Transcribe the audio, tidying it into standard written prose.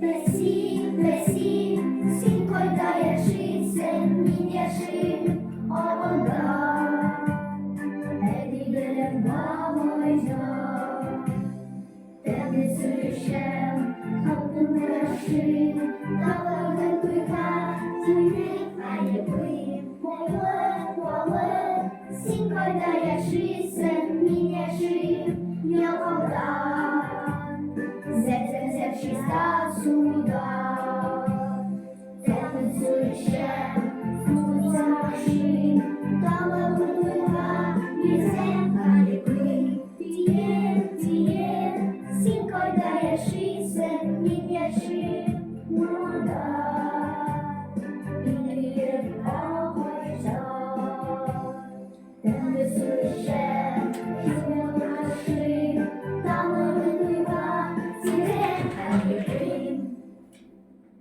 Песи, песи, син кайда яшисең, мин яшим авылда. Әби белән бабайда. Тәмле сөйләшәм, халкым көрәшим, табылган туйга туйны айыплыйм. Моңлы, моңлы, син кайда яшисең, мин яшим ялкауда. Зәп-зәп-зәп чиста суда. Тәмле сөйләшәм, су ашыйм, табылган туйга бирсәм айыплыйм. Тиен, тиен, син кайда яшисең, мин яшим урманда.